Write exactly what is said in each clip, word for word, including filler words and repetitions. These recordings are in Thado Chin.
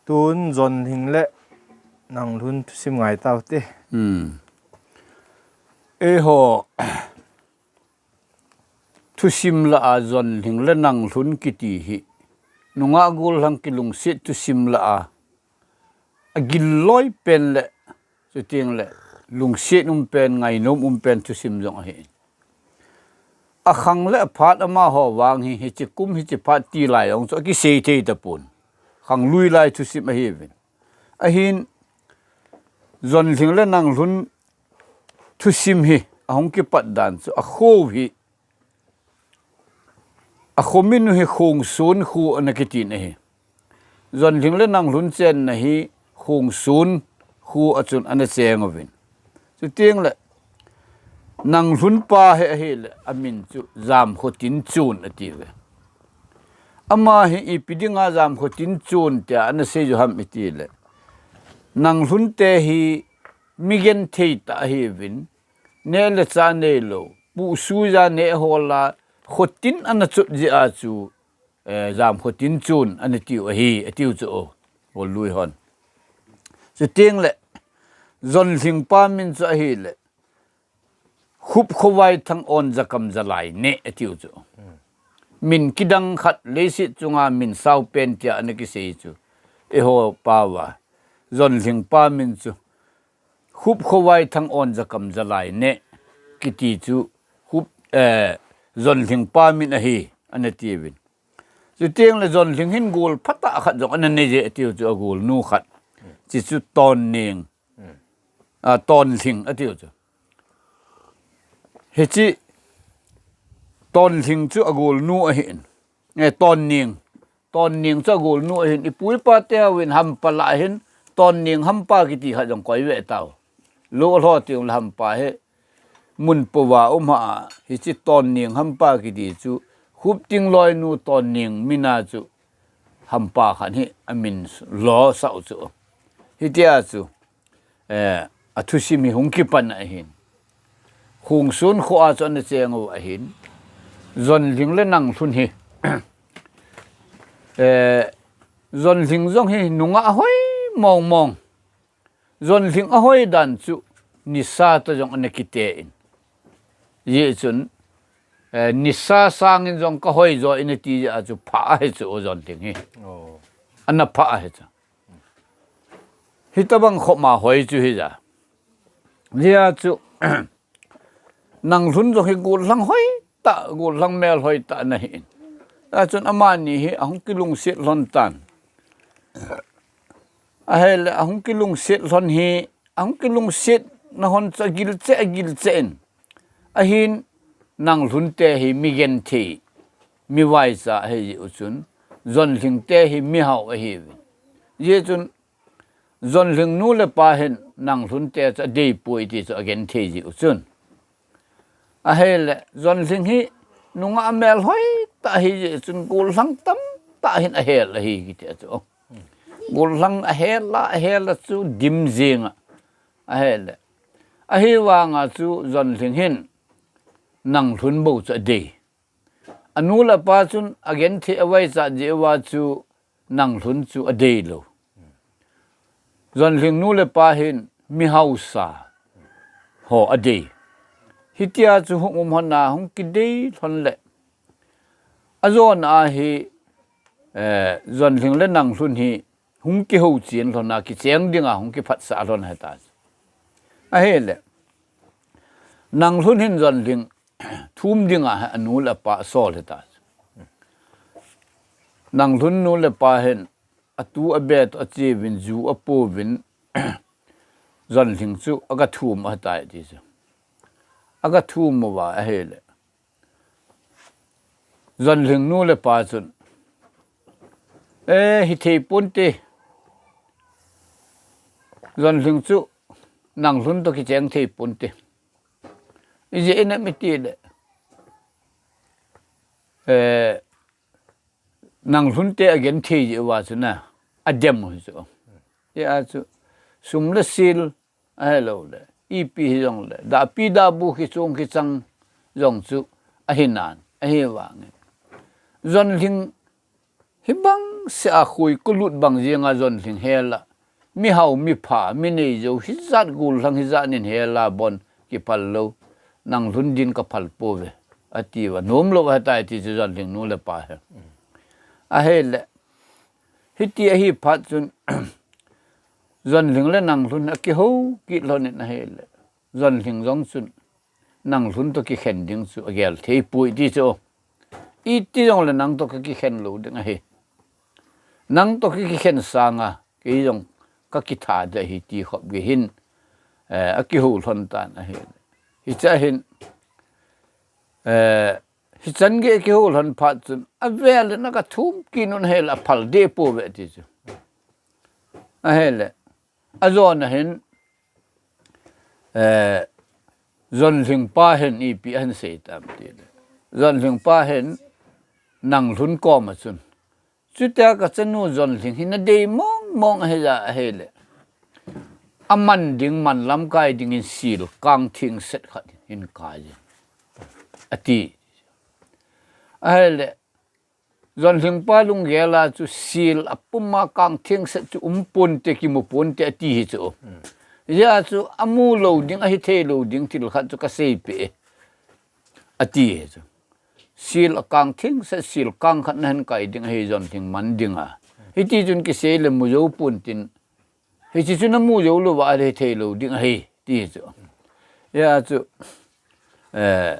Tun Jonlhing le Nanglhun thusim ngai tau te. Hmm. Eiho, thusim lah a Jonlhing le Nanglhun kiti hi nungah gollhang kilungset thusim lah a, agil loi pen le, chuteng le lungset um pen, ngainom um pen thusim jong ahi. Akhang le aphat amaho vang hi, hiche kum hiche phat ti lai jong chu akisei thei tapon. Khang lui lai thusim ahiuvin. Ahin, Jonlhing le Nanglhun thusim hi ahung kipat dan chu akho hi, akho min u hi Khongson kho ana kitin ahi. Jonlhing le Nanglhun chenna hi Khongson kho a chun ana cheng uvin. Chuteng le Nanglhun pa hi ahile amin chu Jamkhotinchon atiuve. Ama hi ipi dinga Jamkhotinchon tia ana sei u ham itile, Nanglhun te hi mi genthei tah ahiuvin, neh le chah neilou, puhsuija neh hol a, khotin ana chot jeh a chu, eh, Jamkhotinchon ana tiu ahi, atiu chu o, hollui hon. Chuteng le, Jonlhing pa min chu ahile, Khupkhovai Thang-on Jakam Jalai Neh atiu chu. Min kidang khat leiset chunga min sao pen tia ana kisei chu. Eiho pao a, Jonlhing pa min chu Khupkhovai Thang-on Jakam Jalai Neh kiti chu Khup, eh, Jonlhing pa min ahi, ana tiuvin. Chuteng le Jonlhing hin gol phatah khat jong ana nei je atiu chu, agolnu khat. Hiche chu Tonning, a, Tonlhing atiu chu. Hiche Tonlhing chu agolnu ahin. Eh, Tonning. Tonning chu agolnu ahin. Ipu ipa teuvin hampa lah a hin Tonning hampa kiti khat jong koi ve tau. Lou lho teng le hampa hi mun pouva um a, hiche Tonning hampa kiti chu Khupting loinu Tonning mina chu hampa khat hi amin losah u chu. Hitia chu, eh, athusim hi hung kipan ahin. Khongson kho a chu ana cheng u ahin. Jonlhing le Nanglhun hi, eh, Jonlhing jong hi nungah hoi mong mong. Jonlhing ahoi dan chu nisa toh jong ana kite in. Hijeh chun, eh, nisa sangin jong kahoi jo in ati jeh a chu pha ahi chu o Jonlhing hi. Oh. Ana pha ahi chu. Hitobang khop ma hoi chu hija. Hijeh a chu, Nanglhun jong hi gollhang hoi tah, gollhang melhoi tah ana hi in. Achun amani hi ahung kilungset lhon tan. Ahile ahung kilungset lhon hi, ahung kilungset na lhon chu agil cheh, agil cheh in. Ahin Nanglhun te hi mi genthei, mi vaicha ahi jeh u chun, Jonlhing te hi mi hao ahiuvin. Hijeh chun Jonlhing nu le pa hin Nanglhun te chu adei poi ti chu agenthei jeh u chun. Ahile, Jonlhing hi nungah melhoi tah ahi jeh chun gollhang tamtah hin ahel ahi kiti a chu. Gollhang ahel a, ahel a chu dim jeng a. Ahile, ahivang a chu Jonlhing hin Nanglhun bou chu adei. Anu le apa chun agenthei avaicha jeh uva chu Nanglhun chu adei lou. Jonlhing nu le pa hin mi haosa ho adei. Hitia chu hung um lhon a hung kidei lhon le. Ajona a hi, eh, Jonlhing le Nanglhun hi hung kihou chen lhon a kicheng dinga hung kiphatsah lhon ahi ta. Ahile, Nanglhun hin Jonlhing thum dinga hi anu le apa asol ahi ta. Nanglhun nu le pa hin atu abe toh ache uvin ju apo uvin Jonlhing chu aga thum ahi tai ti chu. Aga thum uva ahile. Jonlhing nu le pa chun, eh, hithei ponte. Jonlhing chu Nanglhun toh kicheng thei ponte. Ijeh inem itile, eh, Nanglhun te agenthei jeh uva chu na, adem u hi chu. Hijeh a chu, sum le sil, ahilouleh, ipi hijongleh, dahpi dahbu kichung kichang jong chu ahi nan, ahivangin. Jonlhing Hibang se a khui kulut bang jeng a Jonlhing hel a. Mihau, mipha, mi neijou, hijat gollhang, hijat nin hel a bon kiphal lou. Nanglhun din kaphal pouve. Ati uva, nom lou ahitai ti chu Jonlhing nu le pa hi. Ahile, hiti ahi phat chun, Jonlhing le Nanglhun akihou kit lhon in ahile. Jonlhing jong chun, Nanglhun toh kikhen ding chu agel thei poi ti chu. Iti jongle nang toh kakikhen lou ding ahi. Nang toh kakikhen sang a, kei jong kakitha ding ahi ti khop gei hin, eh, akihou lhon tan ahi. Hiche a hin, eh, hichan gei akihou lhon phat chun, avel in aga thum kit un ahile aphal deh pouve ti chu. Ahile, ajon a hin, eh, Jonlhing pa hin ipi ahin sei tam tile. Jonlhing pa hin Nanglhun kom a chun. Chutia kachanu Jonlhing hi nadei mong mong ahi ja ahile. Aman ding, man lamkai dingin silkang thengset khat hin kai in. Ati. Ahile, Jonlhing pa lunggel a chu sil apum a kang thengset chu um ponte, kimu ponte ati hi chu. Hijeh a chu amu lou ding, ahi thei lou ding thil khat chu kasei peh e. Ati hi chu. Sil akang thengset, silkang khat nahin kai ding ahi Jonlhing man ding a. Hiti chun kisei le mu jou ponte. Hiche chu namu jou lou va ahi thei lou ding ahi ti hi chu. Hijeh a chu, eh,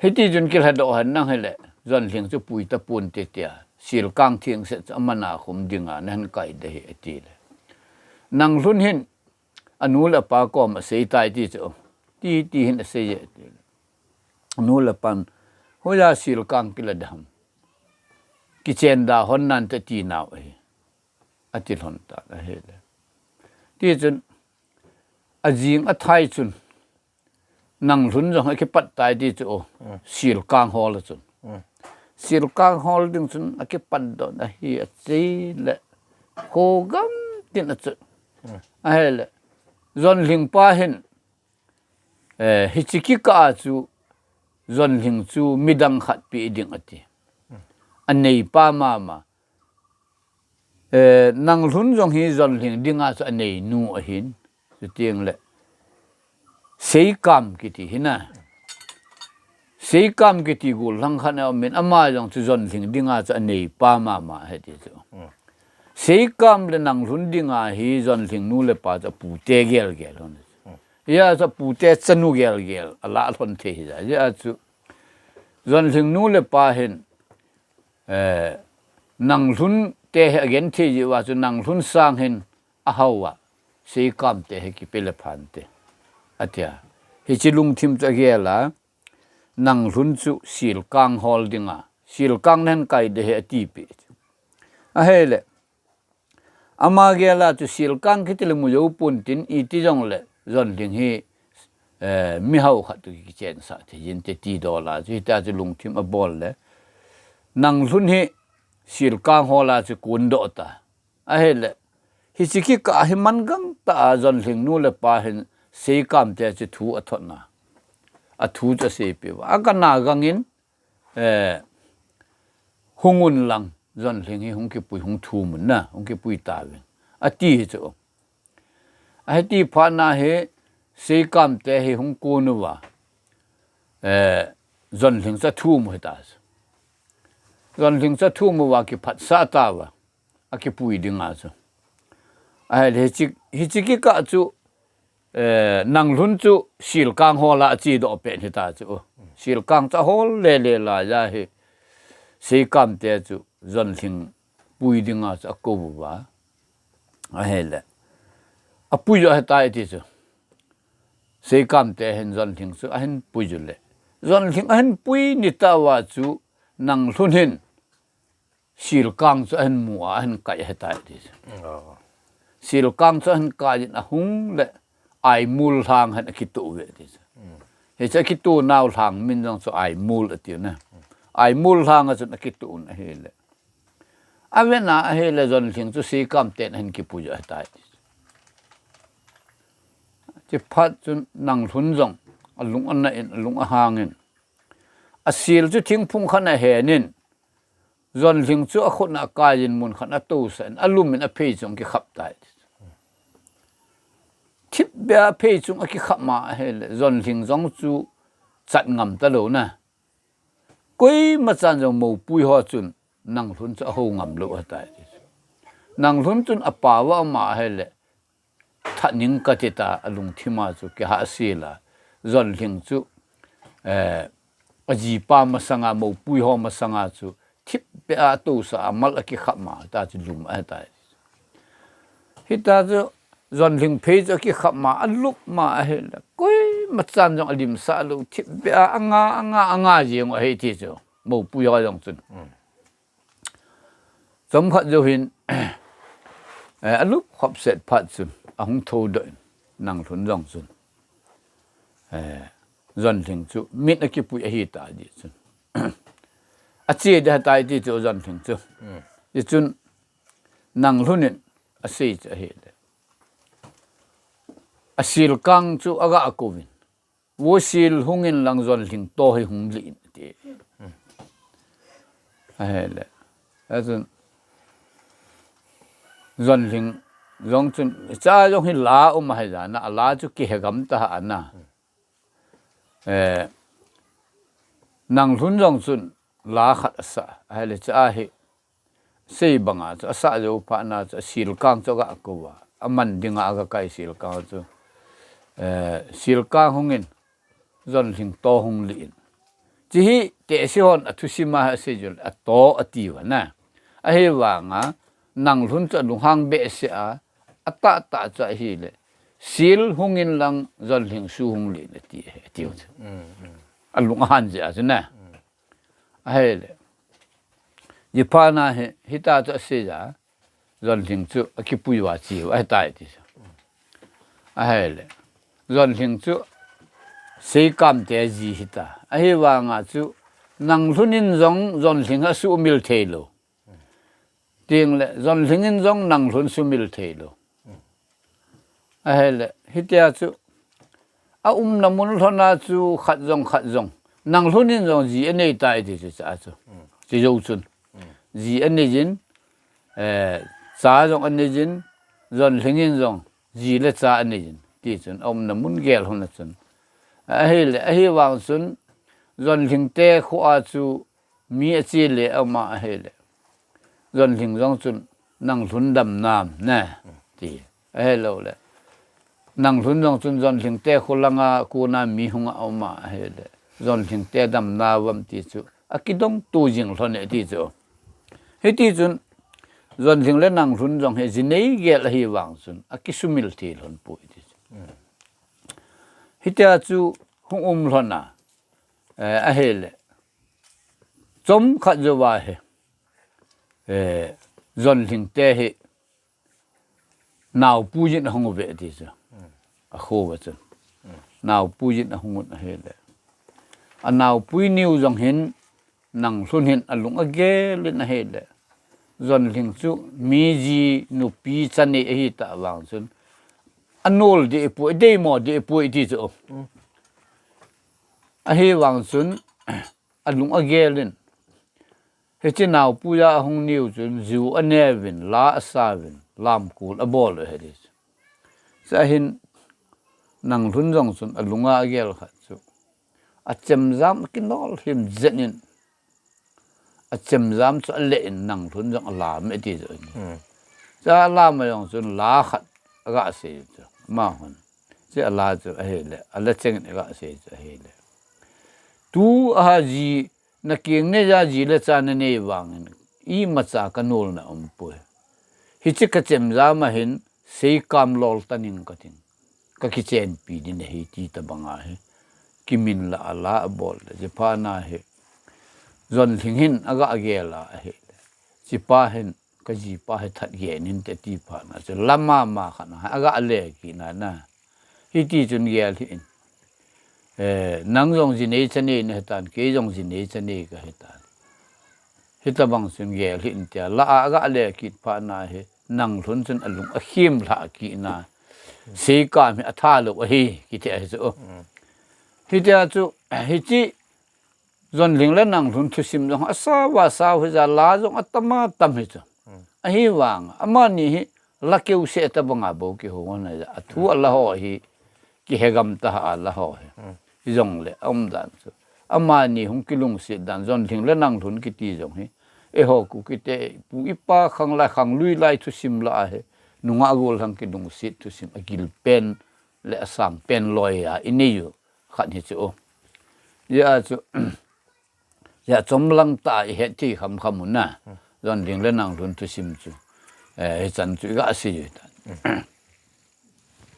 Hiti chun kilhadoh hen nang hile, Jonlhing chu pui ta ponte tia, silkang thengset chu aman a khum ding a, nahin kai ding ahi, atile. Nanglhun hin, anu le apa kom a asei tai ti chu, ti, ti hin asei e, atile. Anu le apan, hoiya silkang kila ding ham. Kichen da hon nante ti nau ahi. Ati lhon tan ahile. Ti chun, ajing athai chun, Nanglhun jong akipat tai ti chu, silkang hol a chun. Silkang hol ding chun akipat doh ahi, achei le, kho gam tin achun. Ahile, Jonlhing pa hin, eh, hiche kikah a chu, Jonlhing chu midang khat pe ding ati. Anei pa mama. Eh, Nanglhun jong hi Jonlhing dinga chu aneinu ahin. Chuteng le, Seikam kiti hi na. Seikam kiti gollhang khat aumin, ama jong chu Jonlhing dinga chu anei pa mama ahi ti chu. Seikam le Nanglhun dinga hi Jonlhing nu le pa chu apute gelgel hon. Hijeh a chu apute chanu gelgel, alah lhon thei hijeh a chu. Jonlhing nu le pa hin, eh, Nanglhun te hi agenthei jeh uva chu Nanglhun sang hin ahao a, Seikam te hi kipe le phante. Atia. Hiche lungthim chu agel a, Nanglhun chu silkang hol dinga, silkang nahin kai ding ahi atipeh. Ahile, ama gel a chu silkang kiti le mu jou ponte, iti jongle, Jonlhing hi, eh, mihao khat toh kichensah thei inte ti dol a chu, hitia chu lungthim abol le. Nanglhun hi silkang hol a chu kondoh ta. Ahile, hiche kikah hi man gangtah a Jonlhing nu le pa hin Seikam te chu thu athot na. Athu chu aseipeh uva. Aga na gangin, eh, hung un lang, Jonlhing hi hung kipui, hung thum un na, hung kipui tauvin. Ati hi chu. Ahiti phat na hi, Seikam te hi hung kon uva. Eh, Jonlhing chu athum u hita chu. Jonlhing chu athum uva kiphatsah tauva. Akipui dinga chu. Ahile hiche, hiche kikah chu, eh, Nanglhun chu silkang hol a achedoh pet hita chu. Silkang chu ahol lele laiya hi Seikam te chu Jonlhing pui dinga chu akou uva. Ahile. Apui u ahitai ti chu. Seikam te hin Jonlhing chu ahin pui u le. Jonlhing ahin pui ni tauva chu Nanglhun hin silkang chu ahin mu a, ahin kai ahitai ti chu. Silkang chu ahin kai in ahung le Aimul lhang hin akitoh uve ti chu. Hiche akitoh nau lhang min jong chu Aimul ati u na. Aimul lhang a chun akitoh un ahile. Aven a ahile Jonlhing chu Seikam ten ahin kipui u ahitai ti chu. Chuphat chun Nanglhun jong alung ana in, alung ahang in. Asil chu thingphung khat a ahen in. Zonlhing chu akhut a akai in mun khat a atousah in, alum in aphei chung akikhap tai. Thipbeh a phei chung akikhap ma ahile, Zonlhing jong chu chat ngam talou na. Koima chan jong moupui ho chun Nanglhun chu aho ngam lou ahitai. Nanglhun chun apao a ama ahile, thaning kati ta alungthim a chu kihahsel a, Zonlhing chu, eh, ajipa masanga, moupui ho masanga chu thipbeh a atousah a mal akikhap ma, hita chu lum ahitai. Hita chu Zonlhing phei chu akikhap ma, alup ma ahile, koima chan jong alimsah lou, thipbeh a anga, anga, anga jeng u ahi ti chu, moupui ho jong chun. Chomkhat jou hin, eh, alup khop set phat chun, ahung thoudoh in, Nanglhun jong chun, eh, Zonlhing chu mit akipui ahita di chun, ache ding ahitai ti chu Zonlhing chu. Ti chun, Nanglhun in asei chu ahile, asilkang chu aga kouvin, Vo Sil, hung in lang Zonlhing toh hi hung lih in, ati. Ahile, achun, Zonlhing jong chun, cha jong hi la um ahi jeh a, ala chu kihe gam ta ha ana. Eh, Nanglhun jong chun la khat asah, ahile cha hi sei banga chu asah jou phat na chu asilkang chu aga kou a, aman dinga aga kai silkang chu, eh, silkang hung in, Zonlhing toh hung lih in. Chi hi tehse hon athusim a asei jong le, atoh ati uva na. Ahivanga, Nanglhun chu alunghang behseh a, atahtah chu ahile, Sil, hung in lang Zonlhing su hung lih in ati, ati u chu. Alung ahan jeh a chu na. Ahile, jipha na hi, hita chu asei a, Zonlhing chu akipui uva che u ahitai ti chu. Ahile, Zonlhing chu Seikam te ji hita. Ahivanga chu Nanglhun in jong Zonlhing asumil thei lou. Tengle, Zonlhing in jong Nanglhun sumil thei lou. Ahile, hitia chu, aumna mun lhon a chu khat jong khat jong, Nanglhun in jong ji anei tai ti chu cha chu. Chi jou chun. Ji anei jin, eh, cha jong anei jin, Zonlhing in jong ji le cha anei jin. Ti chun, aumna mun gel lhon a chun. Ahile, ahivang chun, Zonlhing te kho a chu, mi ache le ama ahile, Zonlhing jong chun Nanglhun dam nam, ne, ti. Ahilou le, Nanglhun jong chun Zonlhing te kho langa kona mi hung a um a ahile, Zonlhing te dam na uvam ti chu akidong tu jing lhon e ti chu. Hiti chun Zonlhing le Nanglhun jong hi ji nei gel ahivang chun akisumil thei lhon poi ti chu. Hitia chu hung um lhon a, eh, ahile, chomkhat jouva hi, eh, Zonlhing te hi naopui in ahung uve ti chu. Akho uva chun. Naopui in ahung un ahile, anaopui niu jong hin Nanglhun hin alung agel in ahile, Zonlhing chu mi ji nupi cha nei ahitah vang chun, anol deh poi, adeimo deh poi ti chu. Ahivang chun, alung agel in, hiche naopui a ahung niu chun ju aneuvin, la asauvin, lamkol abol u ahi ti chu. Cha hin Nanglhun jong chun alunga agel khat chu, achemjam akinol him jet in, achemjam chu ale in Nanglhun jong alam e ti chu. Cha alam a jong chun la khat aga sei chu, ama hon. Chi ala chu ahile, ala cheng in aga sei chu ahile, tu a ji, nakeng neija ji le cha nanei vangin, imacha kanolna umpoi. Hiche kachemjam a hin Seikam lol taning kating, kakichenpi ding ahi ti tobang ahi. Kimin la ala abol le, jipha na hi Zonlhing hin aga gel a ahile, chipa hin kajipa hi that gel in te ti phat na chu, la mama khat na aga le kit na na. Hiti chun gel hih in. Eh, nang jong ji nei cha nei nahitan, kei jong ji nei cha nei kahitan. Hitobang chun gel hih in tia la a aga le kit phat na hi, Nanglhun chun alung akhim lhah kit na. Seikam hi atha lou ahi, kiti ahi chu. Hitia chu, hiche Jonlhing le Nanglhun thusim jong asao asao hija la jong atam atam hi chu. Ahivang amani hi la keu seh tabanga bou kihou ngai a, athu ala ho hi kihegam ta a la ho hi. Hijongle aumdan chu amani hung kilungset dan Jonlhing le Nanglhun kiti jong hi eiho Kukite ipu ipa khang lai khang lui lai thusim lah a hi nungah gollhang kilungset thusim agil pen le asang pen loi a inei u khat hi chu. Hijeh a chu hijeh a chomlang tah a ihet thei khamkham u na. Jonlhing le Nanglhun thusim chu hichan chu iga sei u hitan.